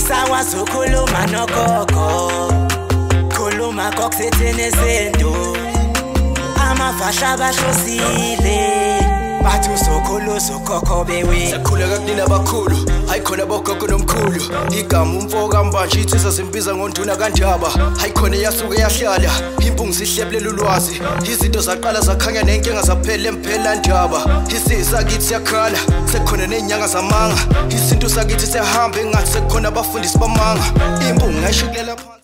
Sakwazi ukukhuluma nogogo, khuluma kokusithini izinto. Amafasha bahlosile, bathi usokhulu ukhokho bewe. Sakhuleka kunina abakhulu, hayi khona bogogo nomkhulu. Igama umfo kaMbanje insizwa zimbiza ngonduna kaNdaba. Hayi khona yasuke yahlala, impungu zihlebulela ulwazi. Izinto zaqala zakhanya nenkinga zaphela emphela ndaba. Isizwe sakithi siyakhala, sekukhona nezinyanga zamanga. Isintu sakithi siyahamba engathi sekukhona abafundisi bamanga. Impungu ngayishukulela phansi.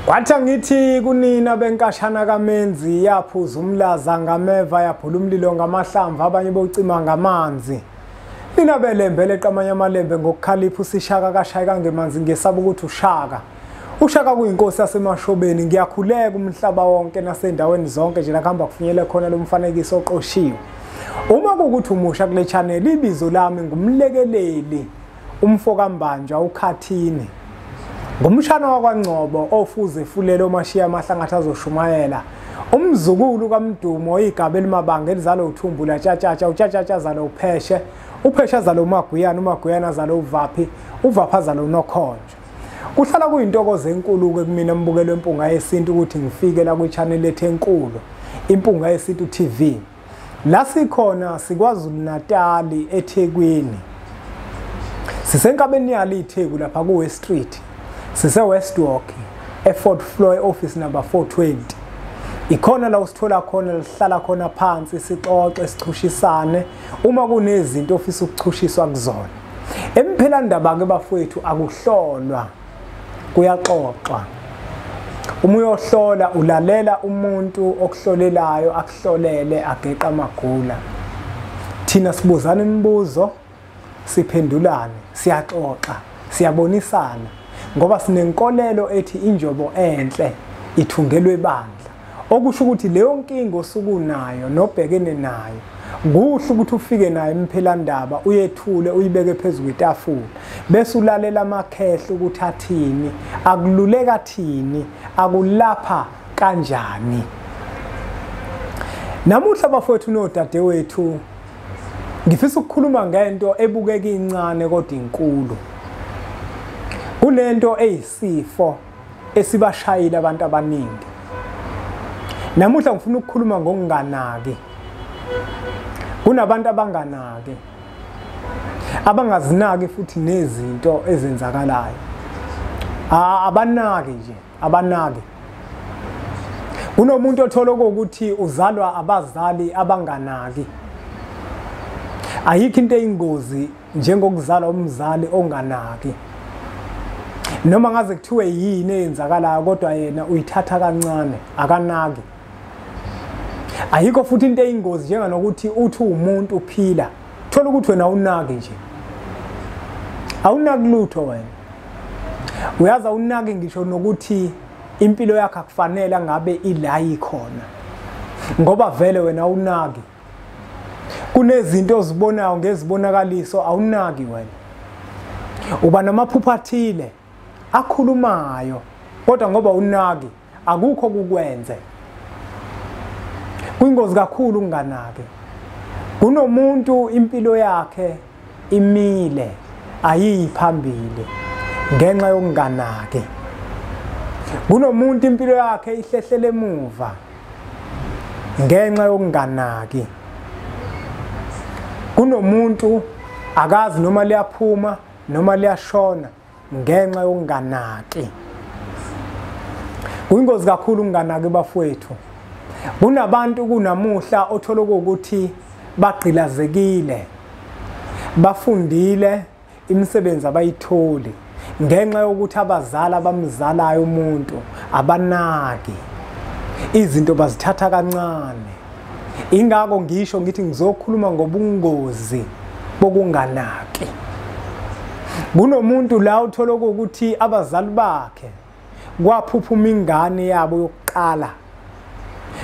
Kwathi angithi kunina benkashana kaMenzi, yaphuza umlaza ngameva, yaphula umlilo ngamahlamvu, abanye bocima ngamanzi. Nina belembe leqamanye amalembe ngokukhalipha usishaka kashayeka ngemanzi, ngesaba ukuthi ushaka. Ushaka kuyinkosi yasemashobeni. Ngiyakhuleka umhlaba wonke nasendaweni zonke nje la kuhamba kufinyele khona lo mfanekiso oqoshiwe. Uma kuwukuthi umusha kule channel, ibizo lami ngumlekeleli umfo kaMbanjwa uKhathini. Ngumshana wakwaNgcobo ofuze efulele omashiya amahlangathi azoshumayela. Umzukulu kaMdumo igaba elimabanga elizalo uthumbu latshatshatsha, utshatshatsha azalo upheshe, upheshe azalo uMaguyana, uMaguyana azalo uVaphi, uVaphi azalo uNokhonjo. Kuhlala kuyintokozo enkulu-ke kumina mbukelo Impunga Yesintu ukuthi ngifike la kwi-channel ethu enkulu, Impunga Yesintu TV. La sikhona siKwaZulu Natali eThekwini. Sisenkabeni yalo iTheku lapha ku-West Street. Sise Westwalk e-fourth floor office number 420. Ikhona la usithola khona, lihlala khona phansi sixoxe sichushisane uma kunezinto ofisa ukuchushiswa kuzona. Emphelandaba ke bafowethu akuhlolwa, kuyaxoxwa. Uma uyohlola ulalela umuntu okuhlolelayo akuhlolele ageqa amagula. Thina sibuzana imibuzo, siphendulane, siyaxoxa, siyabonisana. Ngoba sinenkolelo ethi injobo enhle ithungelwe ebandla. Okusho ukuthi leyo nkinga osukunayo nobhekene nayo, kuhle ukuthi ufike nayo emphelandaba, uyethule uyibeke phezu kwetafula, bese ulalela amakhehla ukuthi athini, akululeka thini, akulapha kanjani. Namuhla bafowethu nodadewethu, ngifisa ukukhuluma ngento ebukeka incane kodwa inkulu. Kunento eyisifo esibashayile abantu abaningi. Namuhla ngifuna ukukhuluma ngokunganaki. Kunabantu abanganaki, abangazinaki futhi nezinto ezenzakalayo. Abanaki nje, abanaki. Kunomuntu othola ukuthi uzalwa abazali abanganaki. Ayikho into eyingozi njengokuzalwa umzali onganaki. Noma ngaze kuthiwe yini eyenzakalayo kodwa yena uyithatha kancane, akanaki. Ayikho futhi into eyingozi njenganokuthi uthi umuntu uphila, thola ukuthi wena awunaki nje. Awunaki lutho wena. Uyazi awunaki ngisho nokuthi impilo yakho akufanele ngabe ila ikhona. Ngoba vele wena awunaki. Kunezinto ozibonayo ngezibonakaliso awunaki wena. Uba namaphupho athile akhulumayo kodwa ngoba unaki akukho kukwenze. Kuyingozi kakhulu ukunganaki. Kunomuntu impilo yakhe imile ayiyi phambili ngenxa yokunganaki. Kunomuntu impilo yakhe ihlehlele emuva ngenxa yokunganaki. Kunomuntu akazi noma liyaphuma noma liyashona ngenxa yokunganaki. Kuyingozi kakhulu ukunganaki bafowethu. Kunabantu kunamuhla othola ukuthi bagqilazekile, bafundile, imisebenzi abayitholi ngenxa yokuthi abazali abamzalayo umuntu abanaki, izinto bazithatha kancane. Ingakho ngisho ngithi ngizokhuluma ngobungozi bokunganaki. Kunomuntu la uthola ukuthi abazali bakhe kwaphuphuma ingane yabo yokuqala.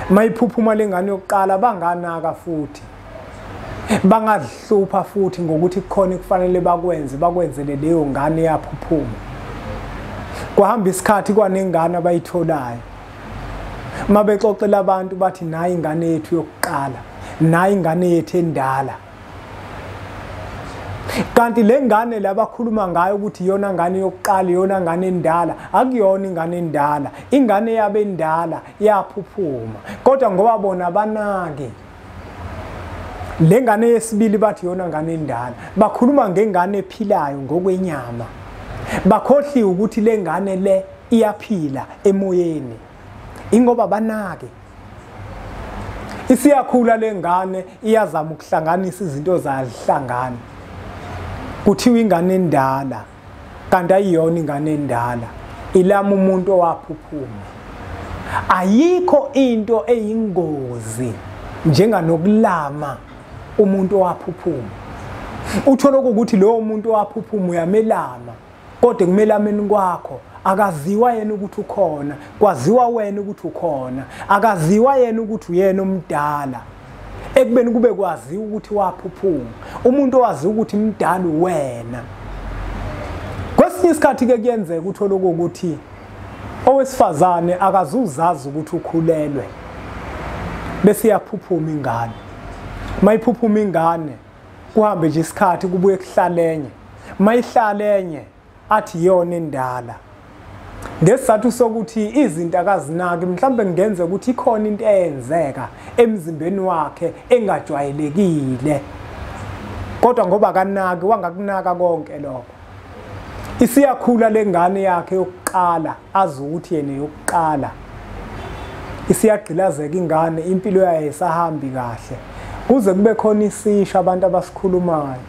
Mayiphuphuma lengane yokuqala banganaka futhi, bangazihlupha futhi ngokuthi kukhona kufanele bakwenze, bakwenzele leyo ngane yaphuphuma. Kwahamba isikhathi kwanengane abayitholayo. Mabexoxela abantu bathi nayi ingane yethu yokuqala, nayi ingane yethu endala. Kanti le ngane labakhuluma ngayo ukuthi iyona ngane yokuqala, iyona ngane endala, akuyona ingane endala. Ingane yabe endala yaphuphuma, kodwa ngoba bona banaki le ngane yesibili bathi iyona ngane endala. Bakhuluma ngengane ephilayo ngokwenyama, bakhohliwe ukuthi le ngane le iyaphila emoyeni, ingoba banake. Isiyakhula le ngane, iyazama ukuhlanganisa izinto zahlangana. Kuthiwa ingane endala, kanti ayiyona ingane endala, ilama umuntu owaphuphuma. Ayikho into eyingozi njenganokulama umuntu owaphuphuma. Uthola ukuthi lowo muntu owaphuphuma uyamelama, kodwa ekumelameni kwakho akaziwa yena ukuthi ukhona, kwaziwa wena ukuthi ukhona, akaziwa yena ukuthi uyena omdala. Ekubeni kube kwaziwa ukuthi waphuphuma, umuntu owaziwa ukuthi mdala wena. Kwesinye isikhathi ke kuyenzeka uthole ukuthi owesifazane akazuzazi ukuthi ukhulelwe, bese iyaphuphuma ingane. Mayiphuphuma ingane kuhambe nje isikhathi kubuye kuhlalenye, mayihlalenye athi iyona endala. Ngesizathu sokuthi izinto akazinaki, mhlambe kungenzeka ukuthi ikhona into eyenzeka emzimbeni wakhe engajwayelekile, kodwa ngoba akanaki, wangakunaka konke lokho. Isiyakhula lengane yakhe yokuqala, azi ukuthi yena yokuqala. Isiyagqilazeka ingane, impilo yayo isahambi kahle, kuze kube khona isisho abantu abasikhulumayo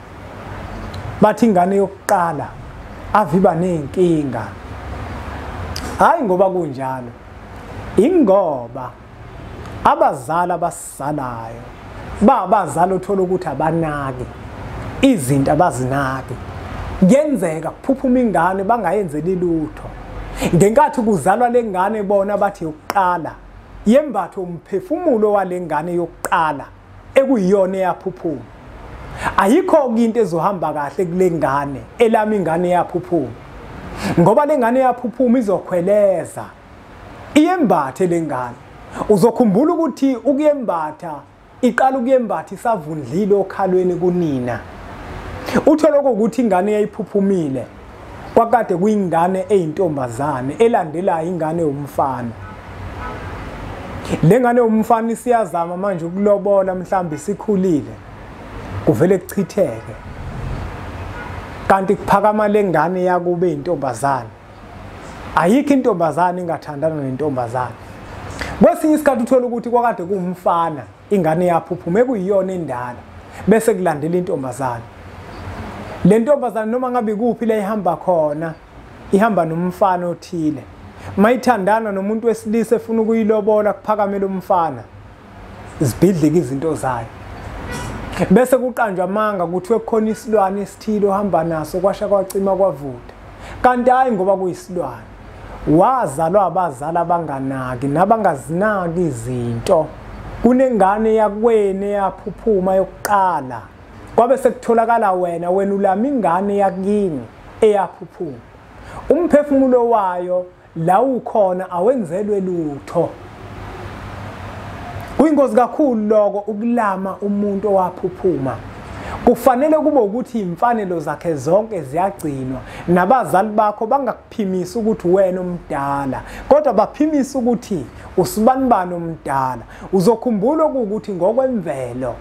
bathi ingane yokuqala aviba nezinkinga. Hayi ngoba kunjalo, ingoba abazali abasizalayo babazali uthola ukuthi abanaki izinto, abazinaki. Kuyenzeka kuphuphuma ingane bangayenzeli lutho. Ngenkathi kuzalwa lengane bona bathi yokuqala, yembatho umphefumulo walengane yokuqala ekuyiyona eyaphuphuma. Ayikho into ezohamba kahle kule ngane elami ingane eyaphuphuma, ngoba lengane eyaphuphuma izokhweleza iyembathe lengane. Uzokhumbula ukuthi ukuyembatha iqala ukuyembatha isavundlile okhalweni kunina. Uthola ukuthi ingane yayiphuphumile kwakade kuyingane eyintombazane elandelayo ingane yomfana. Lengane yomfana isiyazama manje ukulobola, mhlawumbe isikhulile, kuvele kuchitheke. Kanti kuphakama lengane yakube intombazane. Ayikho intombazane ingathandana nentombazane. Kwesinye isikhathi uthola ukuthi kwakade kuwumfana, ingane yaphuphuma ekuyiyona endala, bese kulandela intombazane. Le ntombazane noma ngabe kuphi la ihamba khona, ihamba nomfana othile. Mayithandana nomuntu wesilisa efuna ukuyilobola, kuphakamela umfana, zibhidlike izinto zayo. Bese kuqanjwa amanga kuthiwe kukhona isilwane esithile ohamba naso, kwasha kwacima kwavuta. Kanti hayi ngoba kuyisilwane, wazalwa abazali abanganaki nabangazinaki izinto. Kunengane yakwene yaphuphuma yokuqala, kwabe sekutholakala wena, wena ulama ingane yakini eyaphuphuma. Umphefumulo wayo la ukhona awenzelwe lutho. Kuyingozi kakhulu lokho ukulama umuntu owaphuphuma. Kufanele kube ukuthi imfanelo zakhe zonke ziyagcinwa, nabazali bakho bangakuphimisi ukuthi wena omdala, kodwa baphimisa ukuthi usibanibani omdala. Uzokhumbula ukuthi ngokwemvelo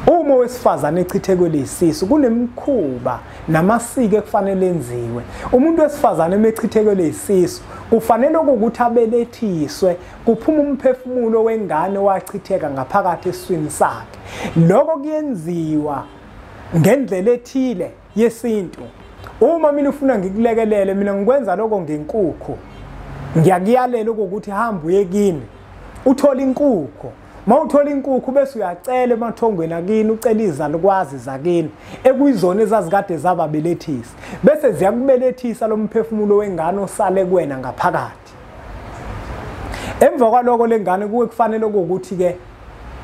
uma owesifazane echithekwe isisu kunemikhuba namasiko ekufanele enziwe. Umuntu wesifazane emechithekwe isisu kufanele ukuthi abelethiswe, kuphuma umphefumulo wengane wachitheka ngaphakathi esiswini sakhe. Lokho kuyenziwa ngendlela ethile yesintu. Uma mina ufuna ngikulekelele, mina ngikwenza lokho ngenkukhu. Ngiyakuyalela ukuthi hamba uye kini uthole inkukhu. Mawuthola inkukhu bese uyacela emathongweni akini, ucela izalukwazi zakini ekuyizona ezazikade zababelethisa, bese ziyakubelethisa lo mphefumulo wengane osale kuwena ngaphakathi. Emva kwaloko lengane kuwe kufanele ukuthi ke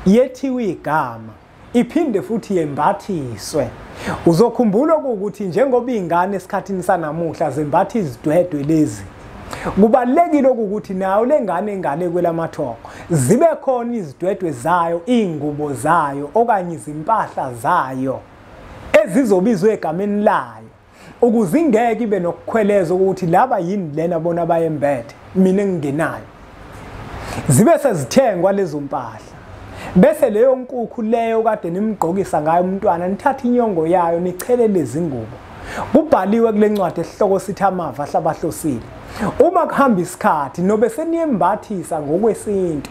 yethiwe igama, iphinde futhi yembathiswe. Uzokhumbula ukuthi njengoba ingane esikhathini sanamuhla zembatha izidwedwe lezi, kubalekile ukuthi nayo lengane engale kwelamathongo zibe khona izidwedwe zayo, ingubo zayo okanye izimpahla zayo Ezizobizwa egameni layo ukuze ingeke ibe nokukhweleza ukuthi laba yini lena bona bayembethe mina engingenayo. Zibe sezithengwa lezo mpahla, bese leyo nkukhu leyo kade nimgqokisa ngayo umntwana nithatha inyongo yayo nichelele izingubo. Kubhaliwe kule ncwadi esihloko sithi Amava Ahlabahlosile. Uma kuhamba isikhathi nobe seniyembathisa ngokwesintu,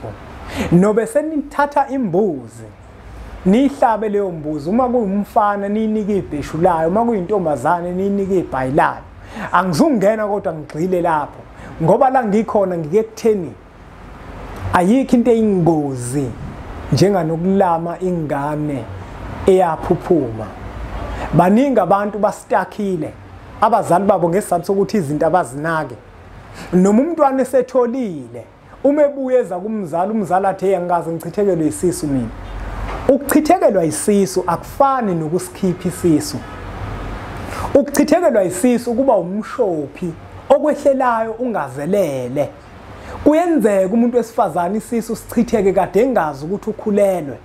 nobe senithatha imbuzi niyihlabe leyo mbuzi, uma kuyumfana niyinike ibheshu layo, uma kuyintombazane niyinike ibhayi layo. Angizungena kodwa ngigxile lapho ngoba la ngikhona ngike kutheni ayikho into eyingozi njenganokulama ingane eyaphuphuma. Baningi abantu basitakhile abazali babo ngesizathu sokuthi izinto abazinake, noma umntwana esetholile uma ebuyeza kumzali, umzali athi angikaze ngichithekelwe isisu mina. Ukuchithekelwa isisu akufani nokusikhipha isisu. Ukuchithekelwa isisu kuba umshophi okwehlelayo ungazelele. Kuyenzeka umuntu wesifazane isisu sichitheke kade engazi ukuthi ukhulelwe.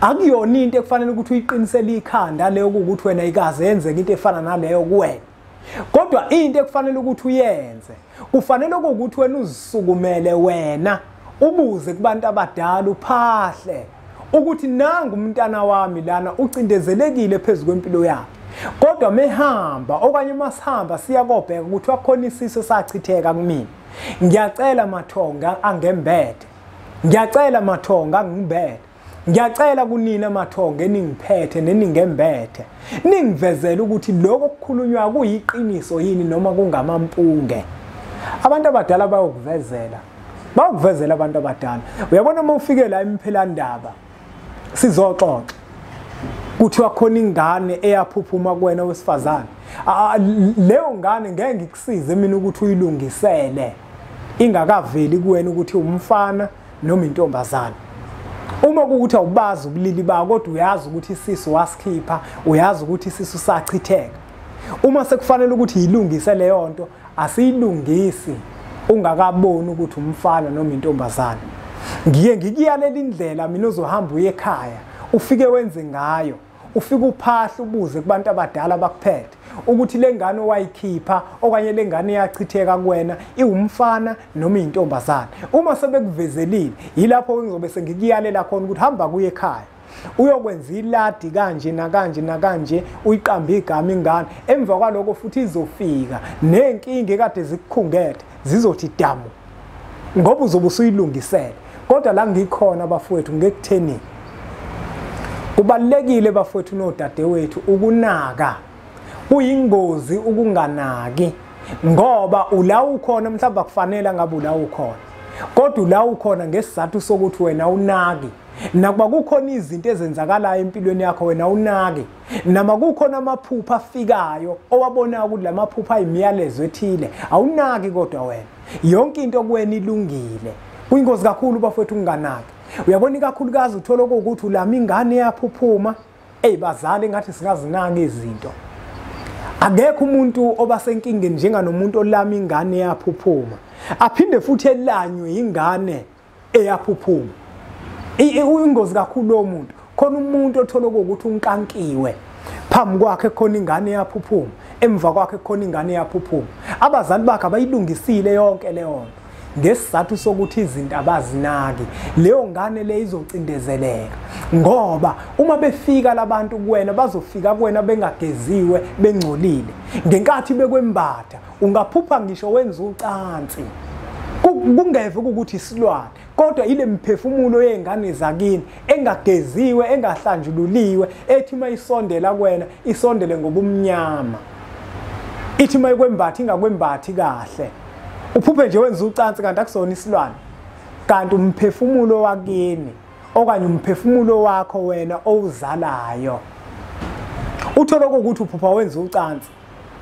Akuyona into ekufanele ukuthi uyiqinisele ikhanda leyo ukuthi wena ikaze yenzeke into efana naleyo kuwena. Kodwa into ekufanele ukuthi uyenze, kufanele ukuthi wena uzisukumele wena, ubuze kubantu abadala uphahle ukuthi nangu umntana wami lana ucindezelekile phezulu kwempilo yakhe. Kodwa mehamba okanye masihamba siya kobheka ukuthi wakhona isisu sachitheka kumina. Ngiyacela mathonga angembethe, ngiyacela mathonga angibethe, ngiyacela kunina mathonga eningiphethe neningembethe, ningivezele ukuthi lokho okukhulunywa kuyiqiniso yini noma kungamampunge. Abantu abadala bayokuvezela, bayokuvezela abantu abadala. Uyabona uma ufike la emphelandaba sizoxoxa kuthiwa khona ingane eyaphuphuma kuwena wesifazane, leyo ngane ngeke ngikusize mina ukuthi uyilungisele ingakaveli kuwena ukuthi umfana noma intombazane. Uma kuwukuthi awubazi ubulili bakho kodwa uyazi ukuthi isisu wasikhipha, uyazi ukuthi isisu sachitheka, uma sekufanele ukuthi ilungise leyo nto asiyilungisi ungakaboni ukuthi umfana noma intombazane. Ngiye ngikuyalela indlela mina ozohamba uye ekhaya ufike wenze ngayo, ufike uphahle ubuze kubantu abadala bakuphethe ukuthi le ngane owayikhipha okanye le ngane eyachitheka kuwena iwumfana noma intombazane. Uma sebekuvezelile yilapho ngizobe sengikuyalela khona ukuthi hamba kuye ekhaya uyokwenza iladi kanje nakanje nakanje, uyiqambe igama ingane. Emva kwaloko futhi izofika nenkinga ekade zikukhungethe zizothi damu ngoba uzobe usuyilungisele. Kodwa la ngikhona bafowethu ngekutheni kubalulekile bafowethu nodadewethu ukunaka. Kuyingozi ukunganaki ngoba ula ukhona mhlawumbe akufanele ngabe ula ukhona, kodwa ula ukhona ngesizathu sokuthi wena unaki. Nakuba kukhona izinto ezenzakalayo empilweni yakho wena unaki, nama kukhona amaphupho afikayo owabonayo ukuthi lamaphupho ayimiyalezo ethile awunaki, kodwa wena yonke into kuwena ilungile. Kuyingozi kakhulu bafowethu ukunganaki. Uyabona ikakhulukazi uthola ukuthi ulama ingane yaphuphuma. Ey bazali ngathi singazinaki izinto. Akekho umuntu obasenkingeni njenganomuntu olama ingane yaphuphuma, aphinde futhi elanywe ingane eyaphuphuma. Uyingozi kakhulu lo muntu. Khona umuntu othola ukuthi unkankiwe, phambi kwakhe khona ingane yaphuphuma, emva kwakhe khona ingane yaphuphuma. Abazali bakhe abayilungisile yonke leyo nto ngesizathu sokuthi izinto abazinaki. Leyo ngane le izocindezeleka ngoba uma befika labantu kuwena bazofika kuwena bengageziwe bengcolile. Ngenkathi bekwembatha ungaphupha ngisho wenza ucansi kungeve ukuthi isilwane, kodwa ile mphefumulo yengane zakini engageziwe engahlanjululiwe ethi mayisondela kuwena isondele ngobumnyama, ithi mayikwembatha ingakwembathi kahle. Uphuphe nje wenza ucansi kanti akusona isilwane, kanti umphefumulo wakini okanye umphefumulo wakho wena owuzalayo. Uthola ukuthi uphupha wenza ucansi,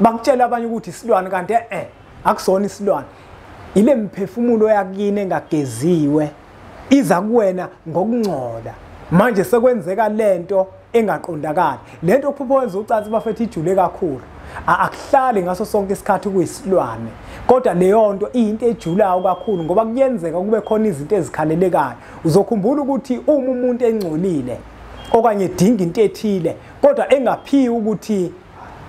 bakutshela abanye ukuthi isilwane kanti akusona isilwane. Ile mphefumulo yakini engageziwe iza kuwena ngokungcola. Manje sekwenzeka lento engaqondakali. Lento uphupha wenza ucansi bafethu ijule kakhulu, akuhlali ngaso sonke isikhathi kuyisilwane, kodwa leyo nto iyinto ejulayo kakhulu ngoba kuyenzeka kube khona izinto ezikhalelekayo. Uzokhumbula ukuthi uma umuntu engcolile okanye edinga into ethile kodwa engaphiwe ukuthi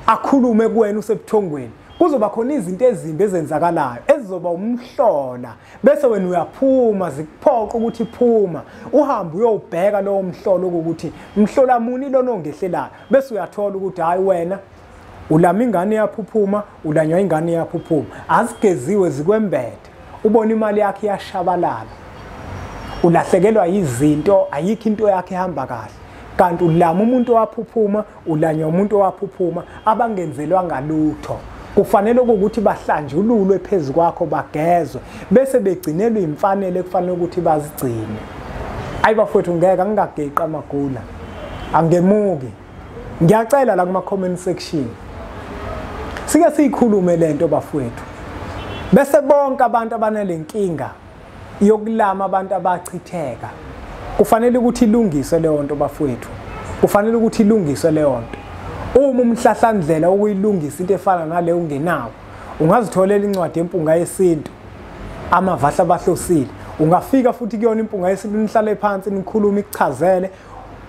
akhulume kuwena usebuthongweni, kuzoba khona izinto ezimbi ezenzakalayo ezizoba umhlola, bese wena uyaphuma, zikuphoqa ukuthi phuma uhambe uyobheka lowo mhlolo ukuthi mhlola muni lona ongehlelayo, bese uyathola ukuthi hayi wena ulama ingane iyaphuphuma, ulanywa ingane iyaphuphuma, azigeziwe zikwembethe, ubona imali yakhe iyashabalala, ulahlekelwa izinto, ayikho into yakhe ehamba kahle. Kanti ulama umuntu owaphuphuma, ulanywa umuntu owaphuphuma, abangenzelwa ngalutho. Kufanele ukuthi bahlanjululwe phezu kwakho, bagezwe, bese begcinelwe imfanelo ekufanele ukuthi bazigcine. Ayi bafowethu, ngeke angingageqi amagula, angemuki. Ngiyacela la kuma comment section sike siyikhulume lento bafowethu, bese bonke abantu abanale nkinga yokulama abantu abachitheka, kufanele ukuthi ilungiswe leyo nto bafowethu, kufanele ukuthi ilungiswe leyo nto. Uma umhlahlandlela ukuyilungisa into efana nale ungenawo, ungazitholela incwadi Empunga Yesintu, Amavahla Abahlosile. Ungafika futhi kuyona Impunga Yesintu, nihlale phansi nikhulume, ikuchazele.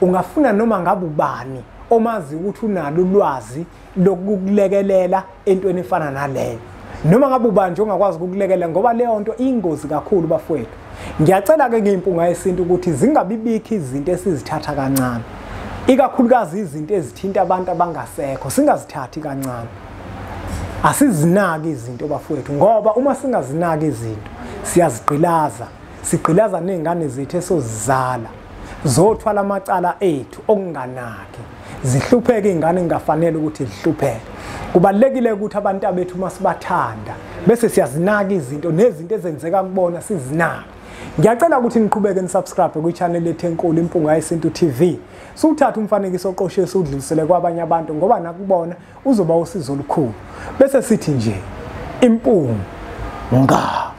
Ungafuna noma ngabe ubani omazi ukuthi unalo ulwazi lokukulekelela entweni efana naleyo, noma ngabe ubani nje ongakwazi ukukulekelela, ngoba leyo nto ingozi kakhulu bafowethu. Ngiyacela-ke ngeMpunga Yesintu ukuthi zingabibikho izinto esizithatha kancane, ikakhulukazi izinto ezithinta abantu abangasekho, singazithathi kancane. Asizinaki izinto bafowethu, ngoba uma singazinaki izinto siyazigqilaza, sigqilaza ney'ngane zethu esozizala, zothwala amacala ethu okunganaki, zihlupheke iy'ngane engafanele ukuthi zihlupheke. Kubalulekile ukuthi abantu abethu uma sibathanda bese siyazinaka izinto, nezinto ezenzeka kubona sizinake. Ngiyacela ukuthi niqhubeke nisubscribe kwi-channel yethu enkulu Impunga Yesintu TV. Siwuthathe umfanekiso oqoshiwe siwudlulisele kwabanye abantu, ngoba nakubona uzoba usizo olukhulu. Bese sithi nje impunga.